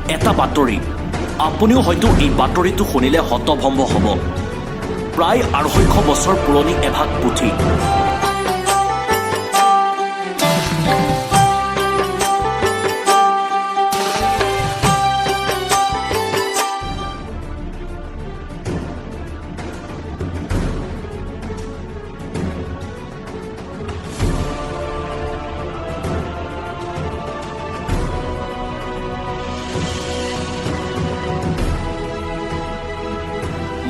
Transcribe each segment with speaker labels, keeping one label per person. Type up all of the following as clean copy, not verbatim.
Speaker 1: এটা বাতৰি, আপুনিও হয়তো এই বাতৰিটো শুনিলে হতভম্ব হ'ব। প্ৰায় 250 বছৰ পুৰণি এভাগ পুথি।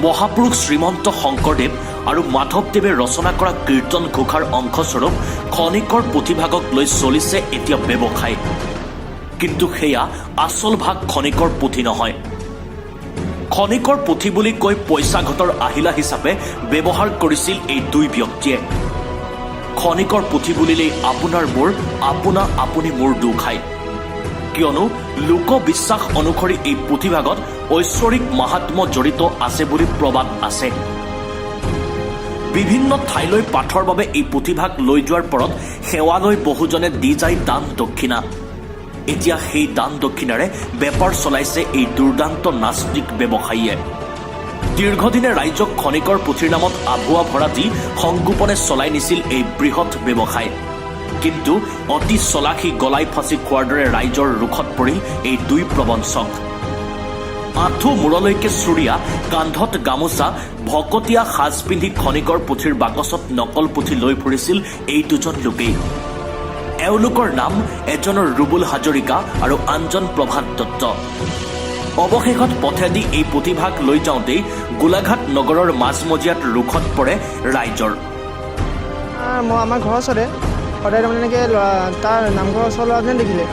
Speaker 1: মহাপুৰুষ শ্ৰীমন্ত শংকৰদেৱ আৰু মাধৱদেৱে ৰচনা কৰা কীৰ্তন ঘোষাৰ অংশস্বৰূপ খনিকৰ পুথিভাগক লৈ চলিছে এতিয়া ব্যৱসায়। কিন্তু সেয়া আচল ভাগ খনিকৰ পুথি নহয়। খনিকৰ পুথি বুলি কৈ পইচা ঘটৰ আহিলা হিচাপে ব্যৱহাৰ কৰিছিল এই দুই ব্যক্তিয়ে। খনিকৰ পুথি বুলিলেই আপোনাৰ মোৰ আপোনা আপুনি মোৰ দোঁ খায়। কিয়নো লোকবিশ্বাস অনুসৰি এই পুথিভাগত ঐশ্বৰিক মাহাত্ম্য জড়িত আছে বুলি প্ৰবাদ আছে। বিভিন্ন ঠাইলৈ পাঠৰ বাবে এই পুথিভাগ লৈ যোৱাৰ পৰত সেৱালৈ বহুজনে দি যায় দান দক্ষিণা। এতিয়া সেই দান দক্ষিণাৰে বেপাৰ চলাইছে এই দুৰ্দান্ত নাস্তিক ব্যৱসায়ীয়ে। দীৰ্ঘদিনে ৰাইজক খনিকৰ পুথিৰ নামত আভুৱা ভৰা দি সংগোপনে চলাই নিছিল এই বৃহৎ ব্যৱসায়। কিন্তু অতি চলাখি গলাই ফাঁচি খোৱাৰ দৰে ৰাইজৰ ৰোষত পৰিল এই দুই প্ৰবঞ্চক। আঁঠু মূৰলৈকে চুৰিয়া, কান্ধত গামোচা, ভকতীয়া সাজ পিন্ধি খনিকৰ পুথিৰ বাকচত নকল পুথি লৈ ফুৰিছিল এই দুজন লোকেই। এওঁলোকৰ নাম এজনৰ ৰুবুল হাজৰিকা আৰু আনজন প্ৰভাত দত্ত। অৱশেষত পথেদি এই পুথিভাগ লৈ যাওঁতেই গোলাঘাট নগৰৰ মাজমজিয়াত ৰোষত পৰে ৰাইজৰ।
Speaker 2: মই আমাৰ ঘৰৰ ওচৰতে সদায় তাৰমানে এনেকৈ ল'ৰা, তাৰ নামঘৰৰ ওচৰৰ ল'ৰাজনে দেখিলে।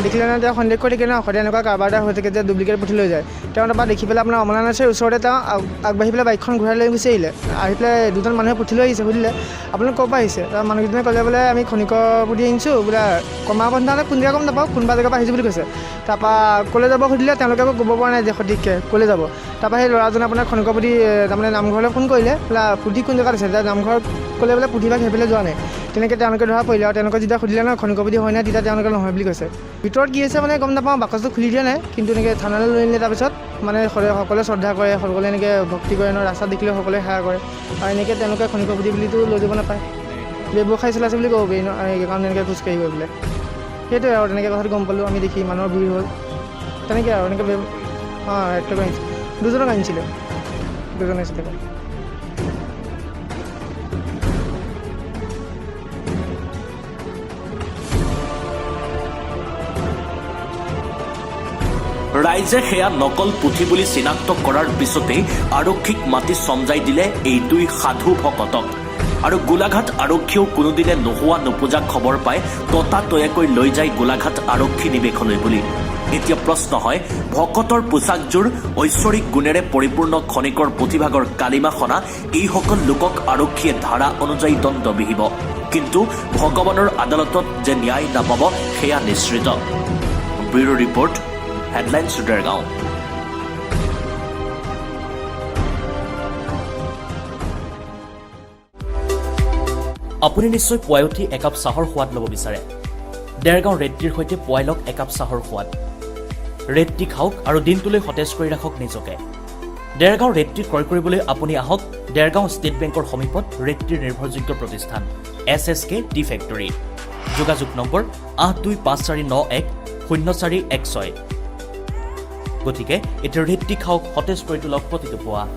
Speaker 2: দেখিলে মানে তেওঁ সন্দেহ কৰি থাকিলে ন, সদায় এনেকুৱা কাৰবাৰ এটা হৈ থাকে যে ডুপ্লিকেট পুথি লৈ যায়। তেওঁ তাৰপৰা দেখি পেলাই আপোনাৰ অমলা নাৰ্চাৰীৰ ওচৰতে তেওঁ আগবাঢ়ি পেলাই বাইকখন ঘূৰাই লৈ গুচি আহিলে। আহি পেলাই দুজন মানুহে পুথি লৈ আহিছে। সুধিলে, "আপোনালোক ক'ৰ পৰা আহিছে?" তাৰ মানুহকেইজনে ক'লে বোলে, "আমি খনিকৰ পুথি আনিছোঁ" বোলে। কমাবন্ধা নে কোন জেগা গম নাপাওঁ, কোনোবা জেগাৰ পৰা আহিছোঁ বুলি কৈছে। তাৰপৰা ক'লৈ যাব সুধিলে, তেওঁলোকে আকৌ ক'ব পৰা নাই যে সঠিককৈ ক'লৈ যাব। তাৰপৰা সেই ল'ৰাজনে আপোনাৰ খনিকৰ পুথি তাৰমানে নামঘৰলৈ ফোন কৰিলে বোলে, পুথি কোন জেগাত আছে। তেতিয়া নামঘৰত ক'লে বোলে, পুথিভাগ সেইফালে যোৱা নাই। তেনেকৈ তেওঁলোকে ধৰা পৰিলে। আৰু তেওঁলোকে যেতিয়া সুধিলে ন, খনিকৰ পুথি হয় নাই, তেতিয়া তেওঁলোকে নহয় বুলি কৈছে। ভিতৰত কি হৈছে মানে গম নাপাওঁ, বাকচটো খুলি দিয়া নাই। কিন্তু এনেকৈ থানালৈ লৈ আনিলে। তাৰপিছত মানে সদায় সকলোৱে শ্ৰদ্ধা কৰে, সকলোৱে এনেকৈ ভক্তি কৰে ন, ৰাস্তাত দেখিলেও সকলোৱে সেৱা কৰে। আৰু এনেকৈ তেওঁলোকে খনিকৰ পুথি বুলিতো লৈ যাব নাপায়। ব্যৱসায় চলাইছে বুলি ক'ব পাৰি ন, কাৰণ এনেকৈ খোজকাঢ়ি গৈ পেলাই। সেইটোৱে আৰু তেনেকৈ কথাটো গম পালোঁ আমি। দেখি মানুহৰ ভিৰ হ'ল তেনেকৈ আৰু এনেকৈ অঁ, কৰি আনিছে। দুজনক আনিছিলে, দুজন আছিলে।
Speaker 1: ৰাইজে সেয়া নকল পুথি বুলি চিনাক্ত কৰাৰ পিছতেই আৰক্ষীক মাতি চমজাই দিলে এই দুই সাধু ভকতক। আৰু গোলাঘাট আৰক্ষীয়েও কোনোদিনে নোহোৱা নোপোজা খবৰ পাই ততাতৈয়াকৈ লৈ যায় গোলাঘাট আৰক্ষী নিৱেশলৈ বুলি। এতিয়া প্ৰশ্ন হয়, ভকতৰ পোছাকযোৰ, ঐশ্বৰিক গুণেৰে পৰিপূৰ্ণ খনিকৰ পুথিভাগৰ কালিমা সনা এইসকল লোকক আৰক্ষীয়ে ধাৰা অনুযায়ী দণ্ড বিহিব, কিন্তু ভগৱানৰ আদালতত যে ন্যায় নাপাব সেয়া নিশ্চিত। Bureau' report, headlines Dergaon. আপুনি নিশ্চয় পুৱাই উঠি একাপ চাহৰ সোৱাদ ল'ব বিচাৰে। দেৰগাঁও ৰেড টিৰ সৈতে পুৱাই লওক একাপ চাহৰ সোৱাদ। ৰেড টি খাওক আৰু দিনটোলৈ সতেজ কৰি ৰাখক নিজকে। দেৰগাঁও ৰেড টি ক্ৰয় কৰিবলৈ আপুনি আহক দেৰগাঁও ষ্টেট বেংকৰ সমীপত ৰেড টিৰ নিৰ্ভৰযোগ্য প্ৰতিষ্ঠান এছ এছ কে টি ফেক্টৰী। যোগাযোগ নম্বৰ 8254910416। গতিকে এতিয়া ৰেড টি খাওক, সতেজ কৰি তোলক প্ৰতিটো পুৱা।